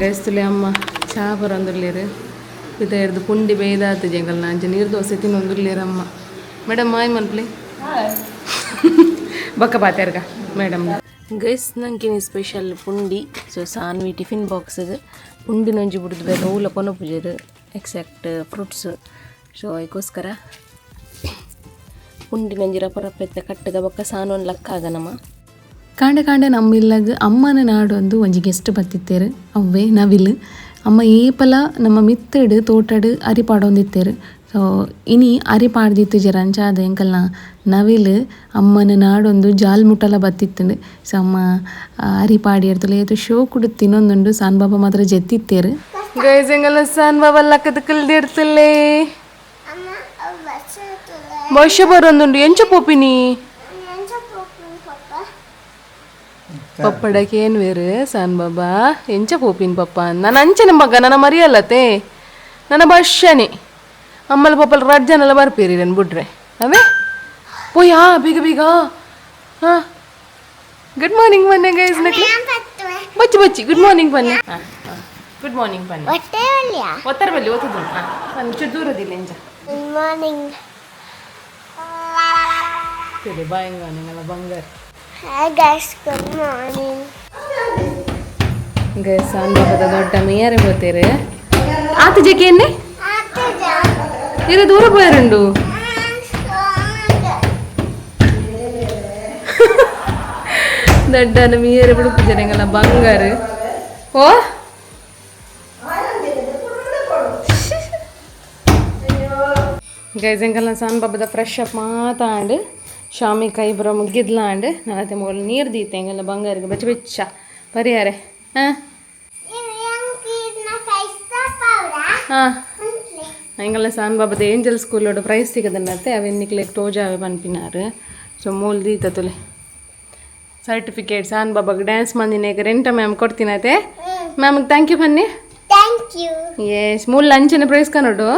ಗೈಸ್ತುಲೆ ಅಮ್ಮ ಚಾ ಬರೊಂದುಲ್ಲೇರು ಪಿದರ್ದು ಪುಂಡಿ ಬೇಯ್ದಾತು ಜಂಗಲ್ನ ಅಂಚ ನೀರು ದೋಸೆ ತಿನ್ನೊಂದುಲ್ಲೇರಮ್ಮ. ಮೇಡಮ್ ಮಾಯ್ ಮನ್ಪ್ಲಿ ಬಕ್ಕ ಪಾತೆರ್ಗ ಮೇಡಮ್. ಗೈಸ್, ನಂಕಿನಿ ಸ್ಪೆಷಲ್ ಪುಂಡಿ. ಸೊ ಸಾನ್ವಿ ಟಿಫಿನ್ ಬಾಕ್ಸ್ಗೆ ಪುಂಡಿನೊಂಜಿ ಬುಡ್ದು ಬೇಗ ಊಲ ಪೊನಪುಜೆರ್, accept fruits. So ಅದಕ್ಕೋಸ್ಕರ ಪುಂಡಿನೊಂಜಿ ರಪ್ಪ ರಪ್ಪ ಎತ್ತ ಕಟ್ಟದ ಬೊಕ್ಕ ಸಾನೊಂದು ಲಕ್ಕಾಗ ನಮ್ಮ. ಕಾಂಡೆ ಕಾಂಡೆ ನಮ್ಮ ಇಲ್ಲಗ್ ಅಮ್ಮನ ನಾಡೊಂದು ಒಂಜಿ ಗೆಸ್ಟ್ ಬತ್ತಿತ್ತೇರು, ಅವ್ವೆ ನವಿಲು. ಅಮ್ಮ ಏಪಲ ನಮ್ಮ ಮಿತ್ತಡು ತೋಟಡು ಅರಿ ಪಾಡೊಂದಿತ್ತೇರು. ಸೊ ಇನಿ ಅರಿ ಪಾಡ್ದಿತ್ತಿಜೆರ್, ಅಂಚಾದ್ ಎಂಕಲ್ನ ನವಿಲು ಅಮ್ಮನ ನಾಡೊಂದು ಜಾಲ್ ಮುಟ್ಟಲ ಬತ್ತಿತ್ತುಂಡು. ಸೊ ಅಮ್ಮ ಅರಿ ಪಾಡಿ ಎರ್ತುಲೆ ಏತ್ ಶೋಕುಡು ತಿನ್ನೊಂದುಂಡು. ಸಾನ್ ಬಾಬಾ ಮಾತ್ರ ಜೆತ್ತಿತ್ತೇರು. ಗೈಸ್, ಎಂಗಲ ಸಾನ್ ಬಾಬಾ ಲಕ್ಕದ ಕುಲ್ದಿರ್ತುಲೆ. ವರ್ಷ ಬರೊಂದುಂಡು. ಎಂಚ ಪೋಪಿನಿ? ಪಪ್ಪಡಕ್ಕೆ ಏನು ಬೇರೆ ಸಾನ್ ಬಾಬಾ ಎಂಚ ಪೋಪಿನ್ ಪಪ್ಪ? ನಾನು ಅಂಚನೆ ಮಗ ನನ್ನ ಮರಿಯಲ್ಲತೆ ನನ್ನ ಬಶನೆ ಅಮ್ಮಲ ಪಪ್ಪಲ ರಡ್ಡ್ ಜನಲ ಬರ್ಪೇರಿ ರನ್ ಬುಡ್ರೆ ಅವೇ ಪೋಯ್. ಹಾ, ಬೇಗ ಬೇಗ. ಹಾ, ಗುಡ್ ಮಾರ್ನಿಂಗ್ ಬನ್ನಿ ಗೈಸ್. ನಕ್ಲಿ ಬಚ್ಚಿ ಬಚ್ಚಿ. ಗುಡ್ ಮಾರ್ನಿಂಗ್ ಬನ್ನಿ. ಗುಡ್ ಮಾರ್ನಿಂಗ್ ಬನ್ನಿ. ಒತ್ತರ ಬಲ್ಲಿ ಒತ್ತದು. ಹಾಂ, ಚೂರು ದೂರದಿಲ್ಲ ಎಂಚ. Good morning. ಸರಿ, ಬಾಯಂಗಾನಿಂಗಲ್ಲ ಬಂಗಾರ. Hi guys, good morning. Guys, ಸಾನ್ ಬಾಬದ ದೊಡ್ಡ ಮೇಯರೆ ಬೋತೇರು ಆತ ಜಕ್ಕೆ ಇರ ದೂರ ಪೋಯರುಂಡು. ದೊಡ್ಡನ ಮೀಯರೆ ಬಿಡುಪು ಜನಂಗಲ್ಲ ಬಂಗಾರ. ಓ ಗೈಸ್, ಎಂಕಲ್ನ ಸಾನ್ ಬಾಬದ ಫ್ರೆಶ್ ಅಪ್ ಮಾತಾಂಡು, ಶಾಮಿ ಕೈ ಬರೋ ಮುಗ್ಗಿದ್ಲಾಂಡು. ನಾನು ಮೊಗಲು ನೀರು ದೀತೆ ಎಂಗಲ್ಲ ಬಂಗಾರಿಗೆ ಬೆಚ್ಚ ಬೆಚ್ಚ ಪರಿಹಾರೆ. ಹಾಂ ಹಾಂ, ಎಂಗಲ್ಲ ಸಾನ್ ಬಾಬದ ಏಂಜಲ್ ಸ್ಕೂಲ್ ಪ್ರೈಸ್ ಸಿಗದನ್ನತ್ತೆ. ಅವೆ ನಿಕ್ಲೆ ತೋಜಾವೆ ಪನ್ಪಿನಾರು. ಸೊ ಮೂಲ್ ದೀತ ತುಲೆ ಸರ್ಟಿಫಿಕೇಟ್. ಸಾನ್ ಬಾಬಾಗ್ ಡ್ಯಾನ್ಸ್ ಮಂದಿನೇಗ ರೆಂಟ ಮ್ಯಾಮ್ ಕೊಡ್ತೀನತೆ. ಮ್ಯಾಮ್ಗೆ thank you ಬನ್ನಿ. Thank you. S, ಮೂಲ ಲಂಚನ ಪ್ರೈಸ್ ಕನ್ನಡು.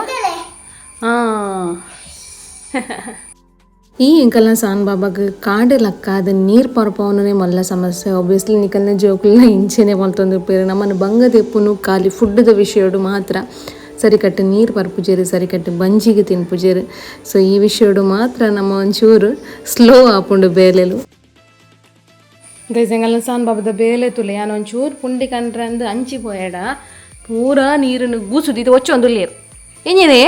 ಹಾಂ. ಈ ಎಂಕಲ್ನ ಸಾನ್ ಬಾಬಾಗ್ ಕಾಡು ಲಕ್ಕಾದ ನೀರು ಪರ್ಪವನೇ ಮಲ್ಲ ಸಮಸ್ಯೆ. ಆಬ್ವಿಯಸ್ಲಿ ನಿಕಲ್ನ ಜೋಕುಲ್ನ ಇಂಚೆನೆ ಮಲ್ತೊಂದು ಪೇರು. ನಮ್ಮನ್ನು ಬಂಗ ದೆಪ್ಪುನು ಖಾಲಿ ಫುಡ್ದ ವಿಷಯಡು ಮಾತ್ರ. ಸರಿಕಟ್ಟು ನೀರು ಪರ್ಪುಜೆರು, ಸರಿಕಟ್ಟು ಬಂಜಿಗೆ ತಿನ್ಪುಜೆರು. ಸೊ ಈ ವಿಷಯಡು ಮಾತ್ರ ನಮ್ಮ ಒಂಚೂರು ಸ್ಲೋ ಆಪುಂಡು ಬೇಲೆಲು. ಗೈಸ್, ಎಂಗಲ್ನ ಸಾನ್ ಬಾಬದ ಬೇಲೆ ತುಲೆ. ಯಾನ್ ಒಂಚೂರು ಪುಂಡಿ ಕಂಡ್ರಂದು ಅಂಚಿ ಪೋಯಡ ಪೂರಾ ನೀರನ್ನು ಗೂಸುದು ಇದು ಒಚ್ಚ ಒಂದು ಲೇರು ಎಂಜಿನೇ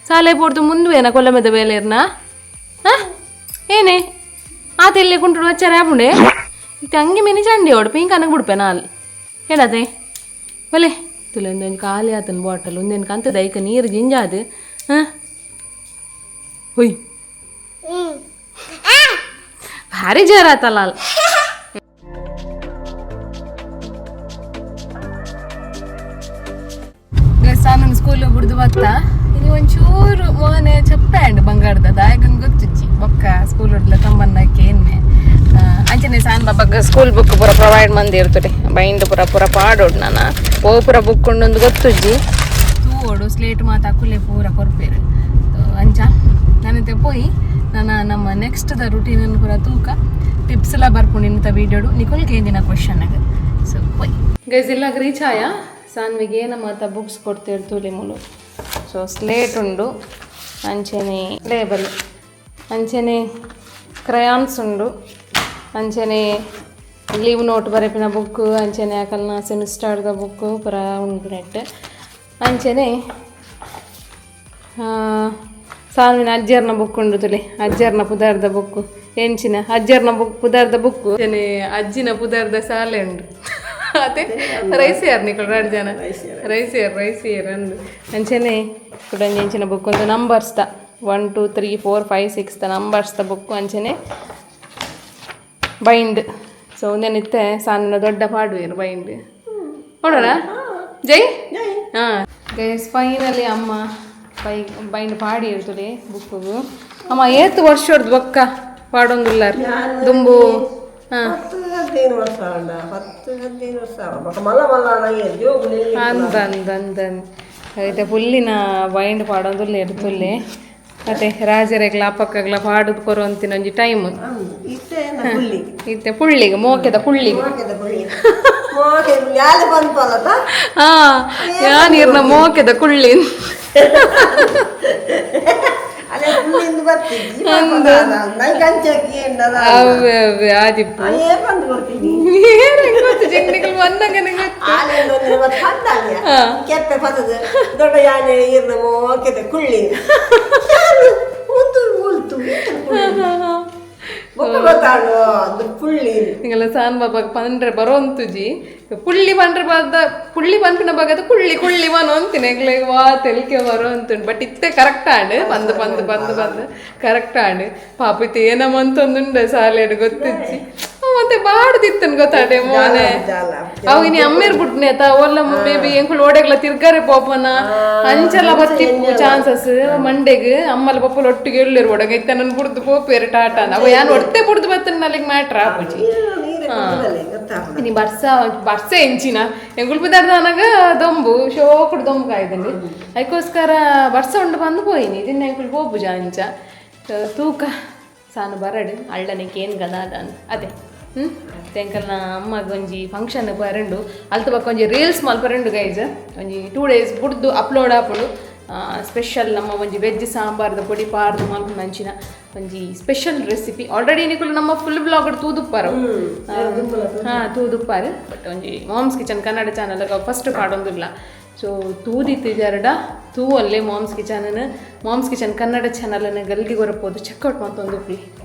ಸಾಲೆ ಪೋಡ್ದು ಮುಂದುವೇನ ಕೊಲ್ಲಮೆದ ಬೇಲೇರ್ನ. ಹಾಂ, ಏನೇ ಆತ ಎಲ್ಲಿ ಕುಂಟು ವಚ್ಚಾರ ಆಪುಂಡೆ. ಇತ್ತೆ ಅಂಗಿ ಮಿನಿ ಚಂಡಿ ಓಡು ಪಿಂಕ್ ಅನಗ್ ಬಿಡ್ಪೆ ನಾಲ್ ಹೇಳದೆ ಒಲೆ ತುಲೆ. ಒಂದೊಂದು ಖಾಲಿ ಆತನ ಬಾಟಲ್ ಒಂದೇನು ಕಂತದ ಐಕ ನೀರು ಜಿಂಜಾದು. ಹಾಂ, ಹೊಯ್, ಭಾರಿ ಜೋರ ಆತಲ್ಲ ಅಲ್ಲ. ಸಾನನ್ ಸ್ಕೂಲ್ ಬುಡ್ದು ಬತ್ತ ಇನಿ ಒಂಚೂರು ಮೋನೆ ಚಪ್ಪೆ ಬಂಗಾರದ ದಾಯಗನ್ ಗೊತ್ತುಜ್ಜಿ. ಬೊಕ್ಕ ಸ್ಕೂಲ್ ಹೊಡ್ಲ ತಂಬನ್ನಕ್ಕೆ ಏನ್ಮೆ ಅಂಚನೆ ಸಾನ್ ಬಾಬಾಗ ಸ್ಕೂಲ್ ಬುಕ್ ಪೂರ ಪ್ರೊವೈಡ್ ಮಂದಿ ಇರ್ತದೆ. ಬೈಂಡ್ ಪೂರ ಪೂರ ಪಾಡೋಡು ನಾನ ಓ ಪೂರ ಬುಕ್ ಉಂಡೊಂದು ಗೊತ್ತುಜ್ಜಿ. ತೂವೋಡು, ಸ್ಲೇಟ್ ಮಾತ ಅಕುಲೆ ಪೂರ ಕೊರ್ಪೇರು. ಅಂಚ ನಾನಿತ್ತೆ ಪೋಯಿ ನನ್ನ ನಮ್ಮ ನೆಕ್ಸ್ಟ್ the routine ಪೂರ ತೂಕ ಟಿಪ್ಸ್ ಎಲ್ಲ ಬರ್ಪುಂಡು ಇನ್ನುತ್ತ ವೀಡಿಯೋಡು ನಿಕೊಲ್ ಕೇಂದಿನ ಕ್ವಶನ್. ಸೊ ಪೋಯ್ ಗೈಸ್, ಇಲ್ಲ ರೀಚ್ ಆಯ. ಸಾನ್ವಿಗೆ ನಮ್ಮ ಬುಕ್ಸ್ ಕೊಡ್ತೇವೆ ತೂಲೆ ಮೂಲು. ಸೊ ಸ್ಲೇಟ್ ಉಂಡು, ಅಂಚನೆ ಲೇಬಲ್, ಅಂಚನೆ ಕ್ರಯಾನ್ಸ್ ಉಂಡು, ಅಂಚನೆ ಲೀವ್ ನೋಟ್ ಬರೆಪಿನ ಬುಕ್, ಅಂಚನೆ ಅಕಲ್ನ ಸೆಮಿಸ್ಟರ್ದ ಬುಕ್ ಪೂರ ಉಂಡು ನೆಟ್. ಅಂಚನೆ ಸಾನ್ವಿನ ಅಜ್ಜರ್ನ ಬುಕ್ ಉಂಡು ತುಲೆ. ಅಜ್ಜರ್ನ ಪುದರ್ದ ಬುಕ್ ಎಂಚಿನ ಅಜ್ಜರ್ನ ಬುಕ್ ಪುದರ್ದ ಬುಕ್, ಅಂಚನೆ ಅಜ್ಜಿನ ಪುದರ್ದ ಸಾಲೆ ಉಂಡು. ಅದೇ ರೈಸಿಯರ್ ನಿಕಲ್ ರಡ್ಡ್ ಜನ ರೈಸಿಯರ್ ರೈಸಿಯರ್ ಅಂದು. ಅಂಚನೆ ಕುಡೊಂಜಿ ಎಂಚಿನ ಬುಕ್ ಒಂದು numbers the 1 2 3 4 5 6 the numbers the book, ಅಂಚನೆ ಬೈಂಡ್. ಸೊ ಒಂದೇನಿತ್ತೆ ಸಣ್ಣ ದೊಡ್ಡ ಪಾಡುವೇನು ಬೈಂಡ್ ನೋಡೋಣ. ಜೈ. ಹಾಂ ಗೈಸ್, ಫೈನಲಿ ಅಮ್ಮ ಬೈ ಬೈಂಡ್ ಪಾಡಿ ಇರ್ತದೆ ಬುಕ್ಕುಗು. ಅಮ್ಮ, ಏತ್ ವರ್ಷ ಬೊಕ್ಕ ಪಾಡೊಂದುಲ್ಲಾರ್ ದುಂಬು? ಹಾಂ. 10, 15 ವರ್ಷ ಉಂಡ, 10, 15 ವರ್ಷ ಬೊಕ ಮಲ್ಲ ಮಲ್ಲ ಜೋಕುಲು. ಅಂದ ಅಂದ ಅಂದ ಐತೆ ಪುಲ್ಲಿನ ಬೈಂಡ್ ಪಾಡೊಂದುಲ್ಲೆ ತುಲ್ಲೆ. ಮತ್ತೆ ರಾಜರೆಗ್ಲ ಅಪ್ಪಕ್ಕಗ್ಲ ಪಾಡುದು ಕೊರುವಂತಿನ ಒಂಜಿ ಟೈಮ್. ಇತ್ತೆ ಪುಳ್ಳಿ. ಇತ್ತೆ ಪುಳ್ಳಿಗೆ ಮೋಕೆದ ಪುಳ್ಳಿಗೆ. ಮೋಕೆದ ಪುಳ್ಳಿ. ಮೋಕೆ ಯಾಲೆ ಬಂದ್ಪಲ್ಲತ. ಹಾ, ಯಾನ್ ಇರ್ನ ಮೋಕೆದ ಕುಳ್ಳಿ. ಅಲ್ಲೇ ಪುಳ್ಳಿಂದ ಬರ್ತಿದ್ದಿ ನಂಗೆ ಅಂಚಕ್ಕಿ. ಅವೇ ಅವೇ ಆದಿಪ್ಪು. ಏ ಬಂದು ಕೊಡ್ತೀನಿ. ಏನ್ ಗೊತ್ತು, ಜಿಂಡಿಗಳು ಬಂದಾಗ ನಂಗೆ ಗೊತ್ತು. ಆಲೆ ಮತ್ತೆ ಪಂದಾನ್ಯ ಕೆಪ್ಪೆ ಪದದ ದೊಡ್ಡ ಯಾನೆ ಇರ್ನ ಮೋಕೆದ ಕುಳ್ಳಿ ಒಂದು ಉಲ್ತು ಬೊಕ್ಕ ಗೊತ್ತಾಳು ಅದು ಪುಳ್ಳಿ. ನಿಂಗೆಲ್ಲ ಸಾನ್ ಬಾಬಾಗ ಪಂಡ್ರೆ ಬರೋಂತುಜಿ ಪುಳ್ಳಿ ಪಂಡ್ರೆ ಬಾದ ಪುಳ್ಳಿ ಪನ್ಪಿನ ಬಗದ ಕುಳ್ಳಿ ಕುಳ್ಳಿ ಮನ ಅಂತೀನಿ ಎಂಗ್ಲೆ ವಾ ತೆಲಿಕೆ ಬರೋ ಅಂತುಂಡು. ಬಟ್ ಇತ್ತೆ ಕರೆಕ್ಟ್ ಆಂಡ್ ಬಂದು ಬಂದು ಬಂದು ಬಂದು ಕರೆಕ್ಟ್ ಆಂಡ್. ಪಾಪ ಇತ್ತೆ ಏನಮ್ಮ ಅಂತೊಂದುಂಡ ಸಾಲೆಡ್ ಗೊತ್ತಿಜ್ಜಿ. ಮತ್ತೆ ಬಾಡ್ದಿತ್ತನ್ ಗೊತ್ತಾಡೆ ಮೋನೆ. ಜಾಲ. ಅವು ಇನಿ ಅಮ್ಮೇರ್ ಬುಡ್ನೆ ತಾ ಒಲ್ಲ ಮೇಬಿ ಎಂಕುಲು ಓಡೆಗ್ಲ ತಿರ್ಗಾರೆ ಪೋಪನ ಅಂಚಲ ಬತ್ತಿಪ್ಪು ಚಾನ್ಸಸ್. ಮಂಡೆಗ್ ಅಮ್ಮಲ ಪಪ್ಪಲ ಒಟ್ಟಿಗೆ ಎಳ್ಳಿರು ಒಡಗ ಇತ್ತ ನನ್ ಬುಡ್ದು ಪೋಪೇರು ಟಾಟಾ ಅವ ಯಾನ್ ಒಡ್ತೆ ಬುಡ್ದು ಬತ್ತನ ನಲ್ಲಿಗೆ ಮ್ಯಾಟ್ರ್ ಆಪುಜಿ. ನೀರು ಕುಡ್ದಲೆ ಗೊತ್ತಾಪುನ. ಇನಿ ಬರ್ಸ ಬರ್ಸ ಎಂಚಿನ ಎಂಕುಲು ಪುದಾರ್ದಾನಾಗ ದೊಂಬು ಶೋಕುಡು ದೊಂಬು ಕಾಯ್ದಂడి. ಅದಕ್ಕೋಸ್ಕರ ಬರ್ಸ ಉಂಡು ಬಂದು ಪೋಯಿನಿ ಇದನ್ನ ಎಂಕುಲು ಪೋಪುಜ ಅಂಚ ತೂಕ ಸಾನು ಬರಡು ಅಳ್ಳನಿಗೆ ಏನು ಗದ ಅದ ಅಂತ ಅದೇ. ಹ್ಞೂ, ಎಂಕಲ್ನ ಅಮ್ಮಗ ಒಂಜಿ ಫಂಕ್ಷನ್ ಬರಂಡು ಅಲ್ತ ಬೊಕ್ಕ ಒಂಜಿ ರೀಲ್ಸ್ ಮಲ್ಪರಂಡು ಗೈಸ್. ಒಂಜಿ 2 ಡೇಸ್ ಬುಡ್ದು ಅಪ್ಲೋಡ್ ಆಪುಂಡು. ಸ್ಪೆಷಲ್ ನಮ್ಮ ಒಂಜಿ ವೆಜ್ ಸಾಂಬಾರ್ದ ಪೊಡಿ ಪಾರ್ದು ಮಲ್ಪುನ ಅಂಚಿನ ಒಂಜಿ special recipe. Already ನಿಕುಲು ನಮ್ಮ ಫುಲ್ ಬ್ಲಾಗ್ ತೂದುಪ್ಪಾರು. ಹಾಂ, ತೂದುಪ್ಪಾರು. ಬಟ್ ಒಂಜಿ moms kitchen Kannada channel first ಪಾಡೊಂದಿಲ್ಲ. So ತೂದಿತ್ತಿಜಾರಡ ತೂ ಅಲ್ಲೇ moms kitchen, moms kitchen Kannada ಚಾನಲನ್ನು ಗಲ್ಗೆ ಕೊರಪೋದು ಚೆಕ್ಔಟ್ ಮತ್ತೊಂದು ಪ್ಲೀ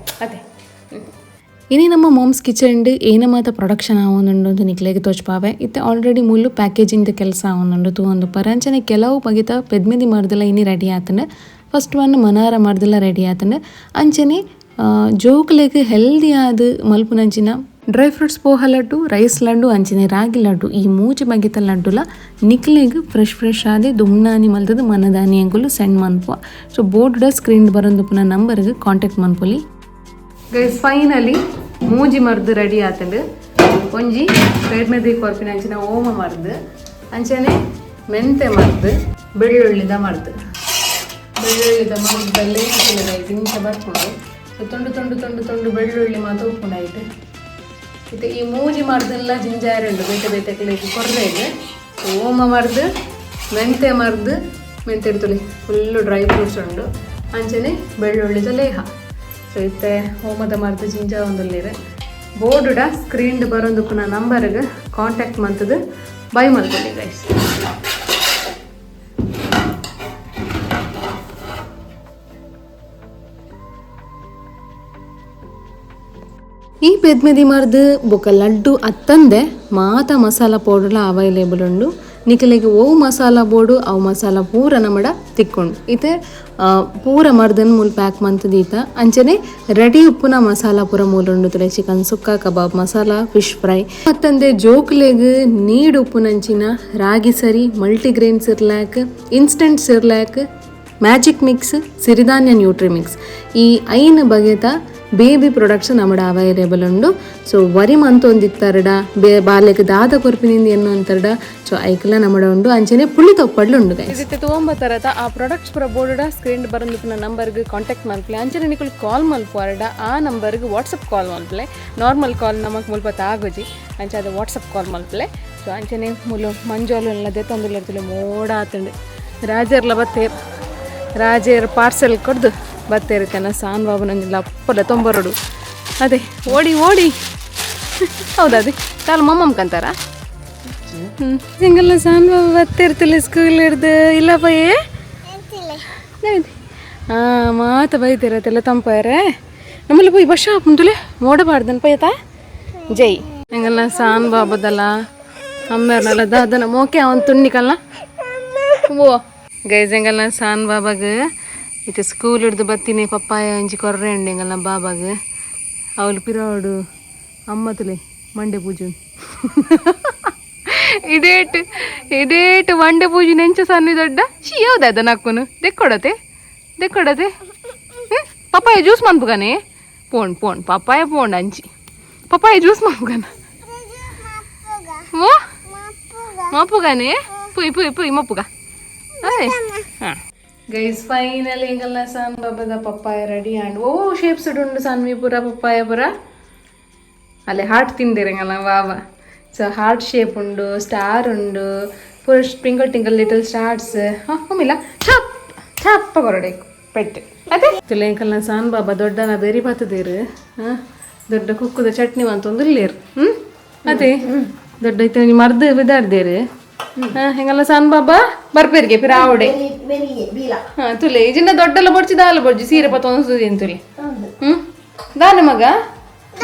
ಅದೇ. ಇನಿ ನಮ್ಮ ಮಾಮ್ಸ್ ಕಿಚನ್ ಏನ ಮಾತ ಪ್ರೊಡಕ್ಷನ್ ಆವೊಂದುಂಡು ಅಂತ ನಿಕ್ಲೆಗ್ ತೋಜ್ಪಾವೆ. ಇತ್ತೆ ಆಲ್ರೆಡಿ ಮುಲ್ಲು ಪ್ಯಾಕೇಜಿಂಗ್ ಕೆಲಸ ಆವೊಂದುಂಡು ತೂವೊಂದು ಪರಂಚನೆ. ಕೆಲವು ಬಗೆತ ಪೆದ್ಮೆದಿ ಮರ್ದಲ ಇನಿ ರೆಡಿ ಆತಂಡ್. ಫಸ್ಟ್ ಒನ್ ಮನಾರ ಮರ್ದಲ ರೆಡಿ ಆತಂಡ್. ಅಂಚನೆ ಜೋಕುಲೆಗ್ ಹೆಲ್ದಿ ಆದ್ ಮಲ್ಪುನಂಚಿನ dry fruits poha laddu, rice laddu, ಅಂಚನೆ ರಾಗಿ ಲಡ್ಡು, ಈ ಮೂಜಿ ಬಗೆತ ಲಡ್ಡುಲ ನಿಕ್ಲೆಗ್ ಫ್ರೆಶ್ ಫ್ರೆಶ್ ಆದೆ ದುಮ್ನಾನಿ ಮಲ್ತದ ಮನದಾನಿ ಅಂಕುಲು ಸೆಂಡ್ ಮನ್ಪುವ. ಸೊ ಬೋರ್ಡ್ ಸ್ಕ್ರೀನ್ ಬರೊಂದುಪ್ಪುನ ನಂಬರ್ಗ್ ಕಾಂಟ್ಯಾಕ್ಟ್ ಮನ್ಪೊಲಿ. ಗೈಸ್, ಫೈನಲಿ ಮೂಜಿ ಮರ್ದು ರೆಡಿ ಆತಂಡು. ಒಂಜಿ ಪೇಡ್ಮೆದಿ ಕೊರ್ಪಿನ ಅಂಚಿನ ಓಮ ಮರ್ದು, ಅಂಚನೆ ಮೆಂತೆ ಮರ್ದು, ಬೆಳ್ಳುಳ್ಳಿದ ಮರ್ದು. ಬೆಳ್ಳುಳ್ಳಿದ ಮರ್ದಲ್ಲೇ ಗೈಸ್ ಇಂಚ ಬರ್ಪುಂಡು. ಸೊ ತುಂಡು ತುಂಡು ತುಂಡು ತುಂಡು ಬೆಳ್ಳುಳ್ಳಿ ಮಾತ ಉಪ್ಪುಂಡು ಐಟ್. ಇತ್ತೆ ಈ ಮೂಜಿ ಮರ್ದೆಲ್ಲ ಜಿಂಜಾರೆ ಉಂಡು ಬೇತೆ ಬೇತೆ ಕ್ಲೇಕ್ ಕೊರ್ರೆಗ್. ಓಮ ಮರ್ದು, ಮೆಂತೆ ಮರ್ದು, ಮೆಂತೆ ಇಡ್ತುಲಿ full dry fruits ಉಂಡು, ಅಂಚನೆ ಬೆಳ್ಳುಳ್ಳಿದ ಲೇಹ. ಸೊ ಇತ್ತೆ ಹೋಮದ ಮರ್ದು ಜಿಂಜ ಒಂದುಲ್ಲೇರು. ಬೋರ್ಡುಡ ಸ್ಕ್ರೀನ್ ಬರೋದಕ್ಕೂ ನಂಬರ್ಗೆ ಕಾಂಟ್ಯಾಕ್ಟ್ ಮಂತದ್ದು ಬೈ ಮಲ್ಕೊಳ್ಳಿ ಗೈಸ್. ಈ ಪೆದ್ಮೆದಿ ಮರ್ದು ಬೊಕ ಲಡ್ಡು ಅತ್ತಂದೆ ಮಾತ ಮಸಾಲ ಪೌಡರ್ಲ ಅವೈಲೇಬಲ್ ಉಂಡು. ನಿಕಲೆಗ್ ಓವು ಮಸಾಲ ಬೋಡು ಅವು ಮಸಾಲ ಪೂರ ನಮಡ ತಿಕ್ಕೊಂಡು. ಇತ್ತೆ ಪೂರ ಮರ್ದನ್ ಮೂಲು ಪ್ಯಾಕ್ ಮಂತದೀತ. ಅಂಚನೆ ರೆಡಿ ಉಪ್ಪುನ ಮಸಾಲ ಪೂರ ಮೂಲುಂಡು ತುಲೆ chicken sukka, kebab masala, fish fry ಮತ್ತಂದೆ ಜೋಕ್ಲೆಗ್ ನೀಡ್ ಉಪ್ಪುನಂಚಿನ ರಾಗಿ ಸರಿ, multigrain Cerelac, instant Cerelac, magic mix, ಸಿರಿಧಾನ್ಯ ನ್ಯೂಟ್ರಿ ಮಿಕ್ಸ್, ಈ ಐನ್ ಬಗೆತ ಬೇಬಿ ಪ್ರೊಡಕ್ಟ್ಸ್ ನಮಡ ಅವೈಲೇಬಲ್ ಉಂಡು. ಸೊ ವರಿ ಮಂತೊಂದಿತ್ತಾರಡ ಬೇ ಬಾಲೆಗ್ ದಾದ ಕೊರ್ಪಿನಿಂದ ಎನ್ನು ಅಂತಾರಡ, ಸೊ ಐಕ್ಲ ನಮಡ ಉಂಡು. ಅಂಚನೆ ಪುಳಿ ತೊಪ್ಪಡ್ಲು ಉಂಡು ಗೈಸ್. ಇತ್ತೆ ತೂವೊಂಬತ್ತರತ ಆ ಪ್ರೊಡಕ್ಟ್ಸ್ ಪೂರ ಬೋರ್ಡ ಸ್ಕ್ರೀನ್ ಬರೋದಕ್ಕೆ ನಂಬರ್ಗೆ ಕಾಂಟ್ಯಾಕ್ಟ್ ಮಲ್ಪಲೆ. ಅಂಚನೆ ನಿಕುಲು ಕಾಲ್ ಮಲ್ಪುವಾರಡ ಆ ನಂಬರ್ಗೆ ವಾಟ್ಸಪ್ ಕಾಲ್ ಮಲ್ಪಲೆ. ನಾರ್ಮಲ್ ಕಾಲ್ ನಮಕ್ ಮುಲ್ಪ ಆಗೋಜಿ, ಅಂಚೆ ಅದು ವಾಟ್ಸಪ್ ಕಾಲ್ ಮಲ್ಪಲೆ. ಸೊ ಅಂಚನೆ ಮುಲು ಮಂಜೋಲು ಎಲ್ಲ ದೆತ್ತೊಂದುಲ್ಲ ಮೋಡ ಆತಂಡು. ರಾಜರ್ಲ ಬತ್ತೇರ್, ರಾಜೇರ್ ಪಾರ್ಸೆಲ್ ಕೊಡ್ದು ಬತ್ತೇರು ಕನ ಸಾನ್ ಬಾಬುನಂಜಿಲ್ಲ ಅಪ್ಪಲ ತೊಂಬರೋಡು. ಅದೇ ಓಡಿ ಓಡಿ ಹೌದಾ? ಅದೇ ಕಾಲು ಮಮ್ಮಮ್ಮ ಕಂತಾರ. ಹ್ಞೂ, ಸಿಂಗಲ್ ಸಾನ್ ಬಾಬು ಬತ್ತಿರ್ತಿಲ್ಲ ಸ್ಕೂಲ್ ಹಿಡ್ದು ಇಲ್ಲಪ್ಪ. ಏ ಹಾಂ ಮಾತ ಬೈತಿರತ್ತೆಲ್ಲ ತಂಪಾರೆ ನಮ್ಮಲ್ಲಿ ಪೋಯಿ ಬಶ ಮುಂದುಲೆ ಮೋಡಬಾರ್ದನ್ ಪಯ್ಯತಾ ಜೈ. ಎಂಗಲ್ಲ ಸಾನ್ ಬಾಬದಲ್ಲ ಅಮ್ಮೇರ್ನಲ್ಲ ದಾದನ ಮೋಕೆ ಅವನ್ ತುಣ್ಣಿಕಲ್ಲ. ಓ ಗೈಸ್, ಎಂಗಲ್ಲ ಸಾನ್ ಬಾಬಾಗ ಇತ್ತೆ ಸ್ಕೂಲ್ ಹಿಡ್ದು ಬತ್ತೀನಿ ಪಪ್ಪಾಯ ಒಂಜಿ ಕೊರ್ರೆ ಉಂಡು ಎಂಗಲ್ಲ ಬಾಬಾಗ. ಅವಳು ಪಿರೋಡು ಅಮ್ಮತುಲೆ ಮಂಡೆ ಪೂಜೆ ಇಡೇಟ್ ಇಡೇಟ್ ಮಂಡೆ ಪೂಜೆ ನೆಂಚ ಸಣ್ಣ ದೊಡ್ಡ she ಯಾವ್ದು ನಕ್ಕುನು ದೆಕ್ಕೊಡತೆ ದೆಕ್ಕೊಡತೆ. ಪಪ್ಪಾಯ ಜ್ಯೂಸ್ ಮನ್ಪುಗಾನೆ ಪೋಣ್ ಪೋಣ್ ಪಪ್ಪಾಯ ಪೋಂಡ್ ಅಂಚಿ ಪಪ್ಪಾಯ ಜ್ಯೂಸ್ ಮನ್ಪುಗಾನ ಓ ಮಪ್ಪುಗಾನೆ ಪುಯ್ ಪುಯ್ ಪುಯ್ ಮಪ್ಪುಗ. ಗೈಸ್, ಫೈನಲಿ ಎಂಗಲ್ನ ಸಾನ್ ಬಾಬದ papaya ready and O shapes ಉಂಡು ಸಾನ್ವಿ ಪೂರ ಪಪ್ಪಾಯ ಪೂರ ಅಲ್ಲೇ ಹಾಟ್ ತಿಂದಿರಂಗಲ್ಲ ಬಾಬಾ. So heart shape ಉಂಡು, ಸ್ಟಾರ್ ಉಂಡು, ಪೂರ twinkle twinkle little stars. ಒಮ್ಮಿಲ್ಲ ಛಪ್ ಛಪ್ಪ ಕೊರಡೆ ಪೆಟ್ಟು ಅದೇ ತುಲೆಂಕಲ್ನ ಸಾನ್ ಬಾಬಾ ದೊಡ್ಡನ ಬೆರಿ ಬತ್ತದೇರು. ದೊಡ್ಡ ಕುಕ್ಕುದ ಚಟ್ನಿ ಮಂತೊಂದು ಇಲ್ಲೇರು. ಅದೇ ದೊಡ್ಡ ಇತ್ತೆ ಒಂಜಿ ಮರ್ದ್ ಬಿದಾರ್ದೇರು. ಹೆಂಗಲ್ಲ ಸಾನ್ ಬಾಬಾ ಬರ್ಪೇರಿಗೆ ಪಿರ ಆವಡೆ. ತುಲೆ ಇಜಿನ ದೊಡ್ಡಲ್ಲ ಬೊಡ್ಚಿ ದಾಲ ಬೊಡ್ಚಿ ಸೀರೆ ಪತ್ತೊಂದು ತುಲೆ. ದಾನೆ ಮಗ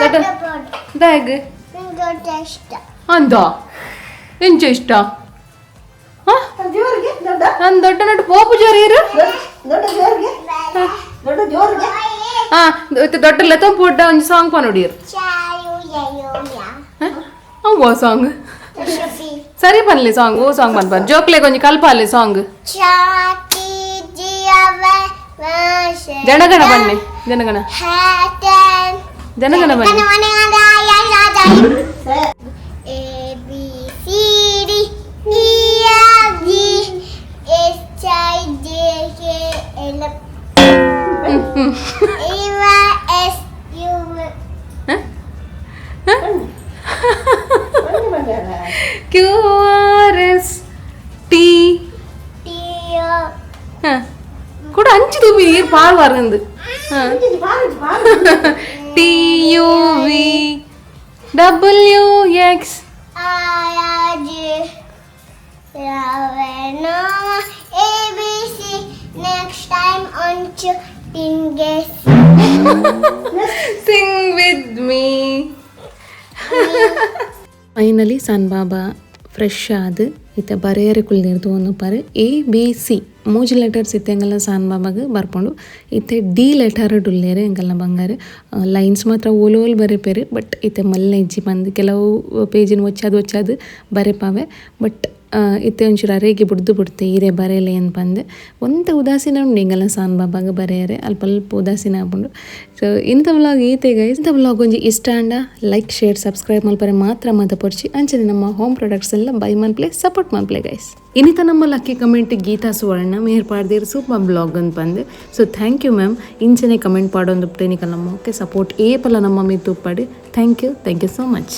ದೊಡ್ಡ ದಾಗ್ ದೊಡ್ಡ ಇಷ್ಟ. ಅಂದ ಎಂಚ ಇಷ್ಟ? ಜೋರಿಗೆ ದೊಡ್ಡ. ನಾನು ದೊಡ್ಡ ನಟ್ಟು ಪೋಪು ಜೋರು. ದೊಡ್ಡ ಜೋರಿಗೆ, ದೊಡ್ಡ ಜೋರಿಗೆ. ಇತ್ತೆ ದೊಡ್ಡ ಲೆತ್ತ ಪೊಡ್ಡ ಒಂಜಿ ಸಾಂಗ್ ಪನೊಡಿಯರು. ಚಾಯು ಯಯೋ ಯಾ. ಅವ್ವ ಸಾಂಗ್ ಸರಿ ಪನ್ಲೆ ಸಾಂಗ್. ಓ ಸಾಂಗ್ ಪನ್ಪ ಜೋಕ್ಲೆಗ್ ಒಂಜಿ ಕಲ್ಪಾಲೆ ಸಾಂಗ್. ಚಾತಿ ಜಿಯವ. ಜನಗಣ ಬನ್ನಿ, ಜನಗಣ. ಜನಗಣ ಬನ್ನಿ. A B C D E F G H I J K L M E Y S U. Q R S T T O. ಕೂಡ ಅಂಚು ತೂಪಿ ನೀರು ಪಾರ್ ವಾರಂದು. T U V W X I R G L M A B C. Next time on to Tinges. Sing with me. Finally San Baba fresh ಆದ್ ಇತ್ತೆ ಬರೆಯರೆ ಕುಲ್ದಿರ್ದು ತೂವೊಂದುಪ್ಪರ್. ಎ B C ಮೂಜಿ letters ಇತ್ತೆ ಎಂಕಲ್ನ ಸಾನ್ ಬಾಬಾಗ್ ಬರ್ಪುಂಡು. ಇತ್ತೆ ಡಿ ಲೆಟರ್ ಉಲ್ಲೆರ್ ಎಂಕಲ್ನ ಬಂಗಾರ. ಲೈನ್ಸ್ ಮಾತ್ರ ಓಲು ಓಲು ಬರೆಪೆರ್, ಬಟ್ ಇತ್ತೆ ಮಲ್ಲೆ ಇಜ್ಜಿ ಪಂದ್ ಕೆಲವು ಪೇಜಿನ ಒಚ್ಚಾದ್ ಒಚ್ಚಾದ್ ಬರೆಪಾವೆ. ಬಟ್ ಇತ್ತೆ ಒಂಚೂರು ಅರೆಗೆ ಬುಡ್ದು ಬುಡ್ತೆ ಈರೆ ಬರೆಲೆ ಅಂದ್ ಪಂದ್. ಒಂತೆ ಉದಾಸೀನ ಉಂಡು ಎಂಕಲ್ನ ಸಾನ್ ಬಾಬಾಗ್ ಬರೆಯರೆ, ಅಲ್ಪ ಅಲ್ಪ ಉದಾಸೀನ ಆಪುಂಡು. ಸೊ ಇಂಥ ವ್ಲಾಗ್ ಈತೆ ಗೈಸ್. ಇಂಥ ವ್ಲಾಗ್ ಒಂಜಿ ಇಷ್ಟ ಆಂಡ ಲೈಕ್ ಶೇರ್ ಸಬ್ಸ್ಕ್ರೈಬ್ ಮಲ್ಪರೆ ಮಾತ್ರ ಮಾತ ಪೊರ್ಚಿ. ಅಂಚನೆ ನಮ್ಮ ಹೋಮ್ ಪ್ರಾಡಕ್ಟ್ಸ್ ಎಲ್ಲ ಬೈ ಮನ್ಪ್ಲೆ, ಸಪೋರ್ಟ್ ಮನ್ಪ್ಲೆ ಗೈಸ್. ಇನ್ನಿತ ನಮ್ಮ ಲಕ್ಕಿ ಕಮೆಂಟ್ ಗೀತಾ ಸುವರ್ಣ ಮೇರ್ ಪಾಡ್ದಿರ್ ಸೂಪರ್ ಬ್ಲಾಗ್ ಅಂತ ಬಂದು. ಸೊ thank you ma'am. ಇಂಚನೆ ಕಮೆಂಟ್ ಪಾಡೊಂದು ನಿಕಲ್ ನಮ್ಮ ಓಕೆ ಸಪೋರ್ಟ್ ಏಪಲ ನಮ್ಮ ಮಿತ್ತು ಉಪ್ಪಾಡು. Thank you, thank you so much.